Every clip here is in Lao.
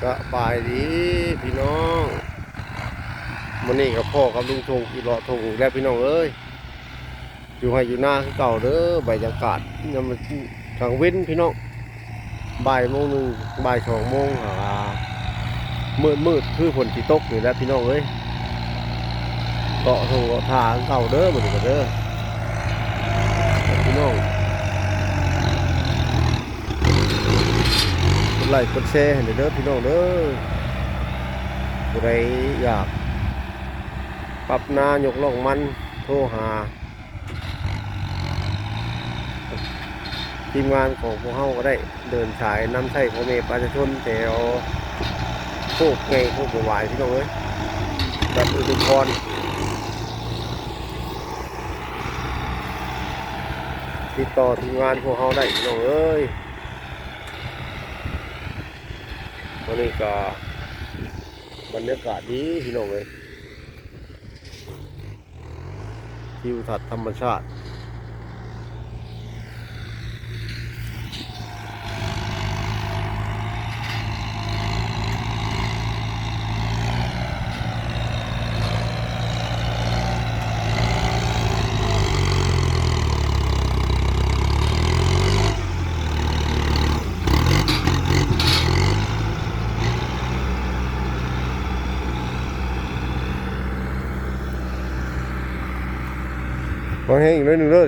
ສະບາຍດີພີ່ນ້ອງ, ມື້ນີ້ກໍພໍ້ກັບລຸງທົ່ງ ອີ່ເລາະທົ່ງອີກແລ້ວພີ່ນ້ອງເອີຍ. ຢູ່ໄຮ່ຢູ່ນາຄືເກົ່າເດີ, ບັນຍາກາດຍາມກາງເວັນພີ່ນ້ອງ, ບ່າຍໂມງໜຶ່ງ ບ່າຍສອງໂມງ ອ່າ ມືດໆ ຄືຝົນຊິຕົກນີ້ແຫຼະພີ່ນ້ອງເອີຍ. ເລາະທົ່ງເລາະທ່າຄືເກົ່າເດີ ມື້ນີ້ກໍເດີ ພີ່ນ້ອງ. ກົດໄລກົດແຊໃຫ້ແດ່ເດີພີ່ນ້ອງເດີ. ຜູ້ໃດຢາກປັບນາ ຍົກລ່ອງມັນ ໂທຫາທີມງານຂອງພວກເຮົາກໍໄດ້, ເດີນສາຍນຳໃຊ້ພໍ່ແມ່ປະຊາຊົນແຖວໂຄກໃຫຍ່ ໂຄກບົວຫວາຍ ພີ່ນ້ອງເອີຍ, ລັດອຸທຸມພອນ. ຕິດຕໍ່ທີມງານພວກເຮົາໄດ້ພີ່ນ້ອງເອີຍ. ມື້ນີ້ກໍບັນຍາກາດດີພີ່ນ້ອງເອີຍ, ທິວທັດທຳມະຊາດ. ວາງແຮງອີກໜ້ອຍໜຶ່ງເດີ.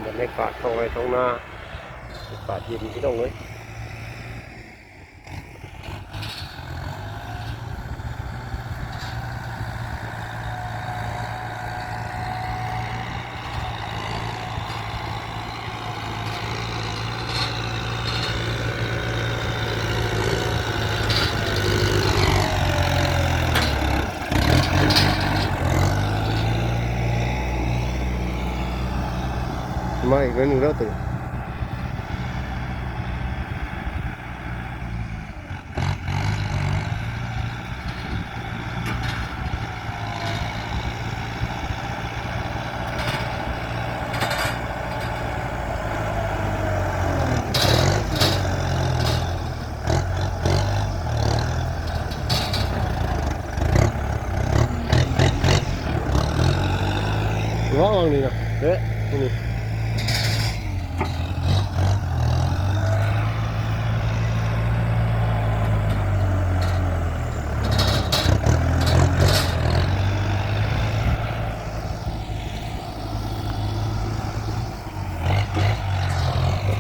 ບັນຍາກາດທ້ອງໄຮ່ທ້ອງນາ ອາກາດເຢັນພີ່ນ້ອງເອີຍ. ມາອີກໜ້ອຍໜຶ່ງແລ້ວຕິ. ລະວັງນີ້ນະ ເດ້ ນີ້.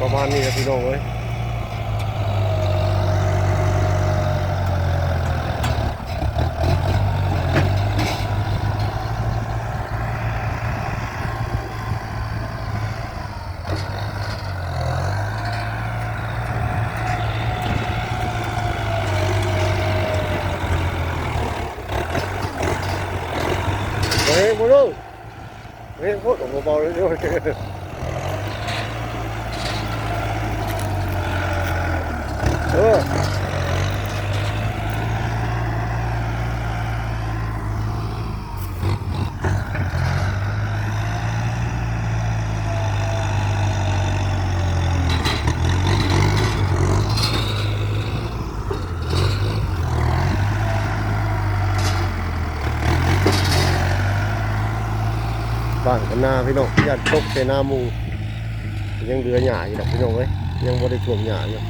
ປະມານນີ້ແຫຼະພີ່ນ້ອງເອີຍ. ເຮີ້ຍ ບໍ່ເລີກ ເຮີ້ຍ ໂຄດ ບໍ່ເບົາເລີຍ. ເອີ. ບ້ານກັນນາພີ່ນ້ອງ ຢ້ານຕົກໃສ່ນາໝູ່. ຍັງເຫຼືອຫຍ້າຢູ່ດອກພີ່ນ້ອງເອີຍ, ຍັງບໍ່ໄດ້ຖ້ວມຫຍ້າຢູ່. ເ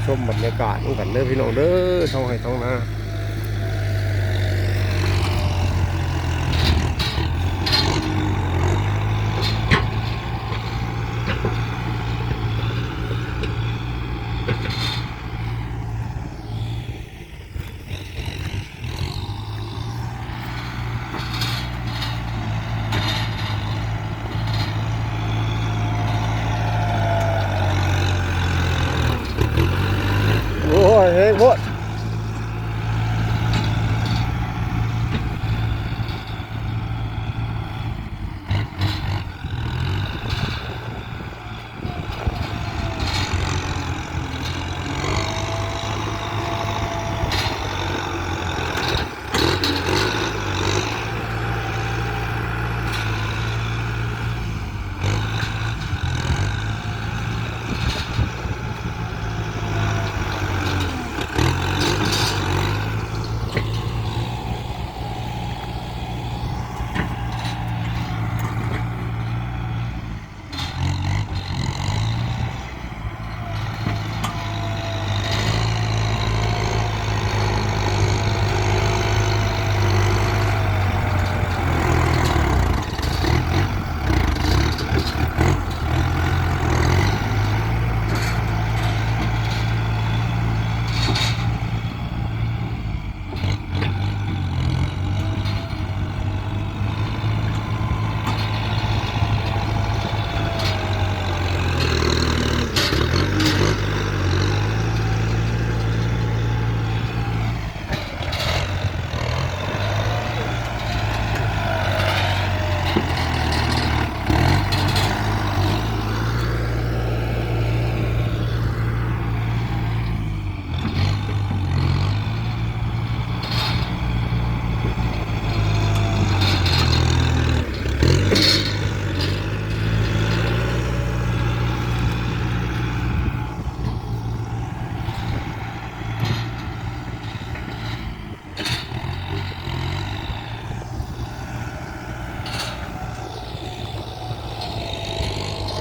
ຊົມບັນຍາກາດນຳກັນເດີພີ່ນ້ອງເດີ ທ້ອງໄຮ່ທ້ອງນາ. ໂອ້ຍ ແຮງໂພດ.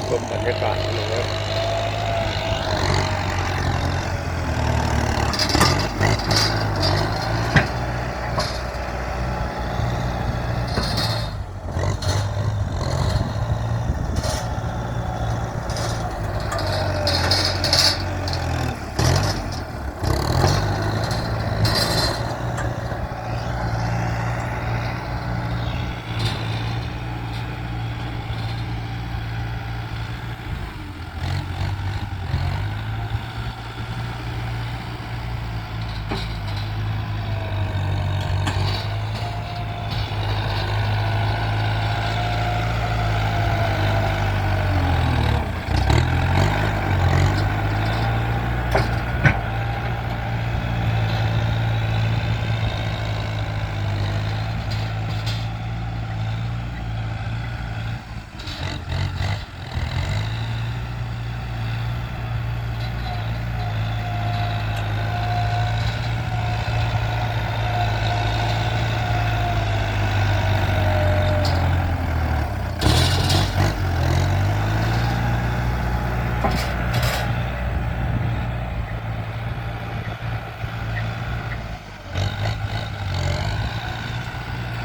ຊົມບັນຍາກາດ ພີ່ນ້ອງເອີຍ.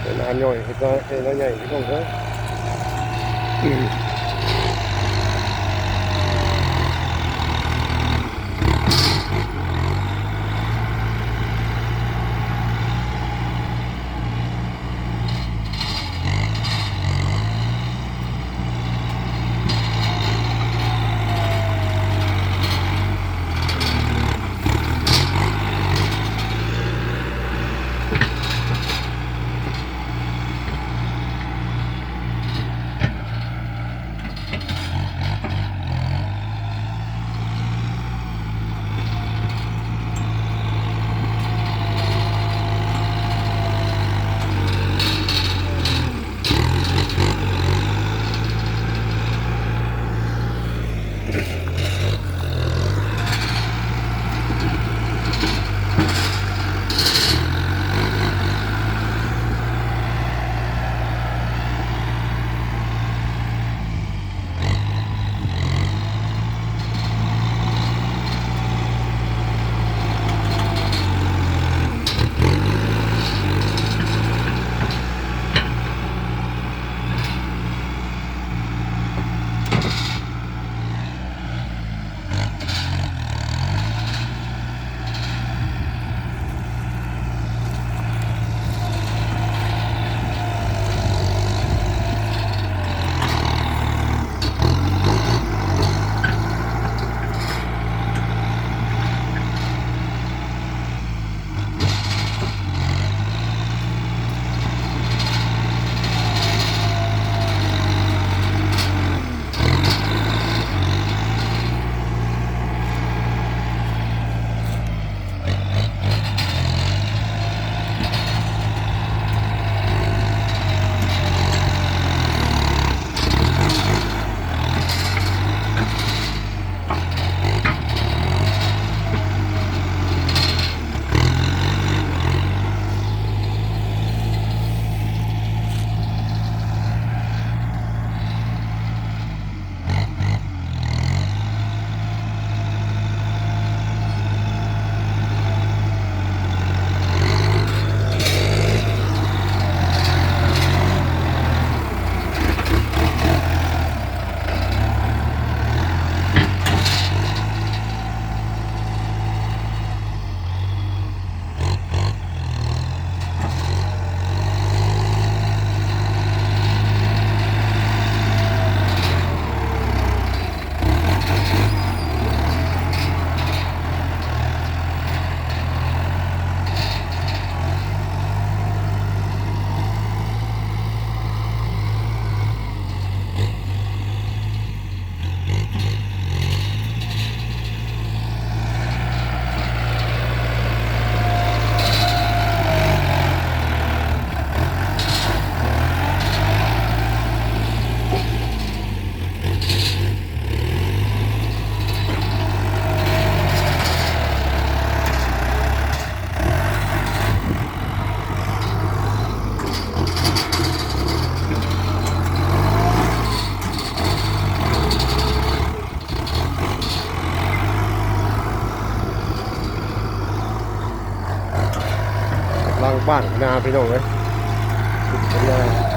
ເວລາຍ່ອຍເຮັດ ເວລາໃຫຍ່ເຮັດຂອງເຂົາ. ເ ບ້ານນາພີ່ນ້ອງເອີຍ ບ້ານນາ.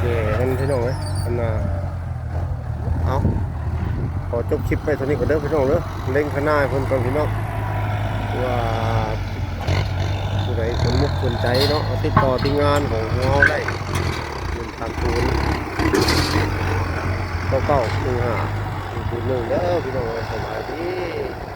ໂອເຄ ມັນ ພີ່ນ້ອງເອີຍ ອັນນ່າ ເອົາ ຂໍຈົບຄລິບໄວ້ເທົ່ານີ້ກ່ອນເດີພີ່ນ້ອງເດີ ເລັ່ງທະນາຍເພິ່ນກ່ອນພີ່ນ້ອງ ວ່າຜູ້ໃດສົນມຸກສົນໃຈເນາະ ຕິດຕໍ່ທີມງານຂອງເຮົາໄດ້ ເງິນທາງໂທນ ເກົ້າເກົ້າໜຶ່ງຫ້າ ສູນໜຶ່ງເດີພີ່ນ້ອງເອີຍ ສະບາຍດີ.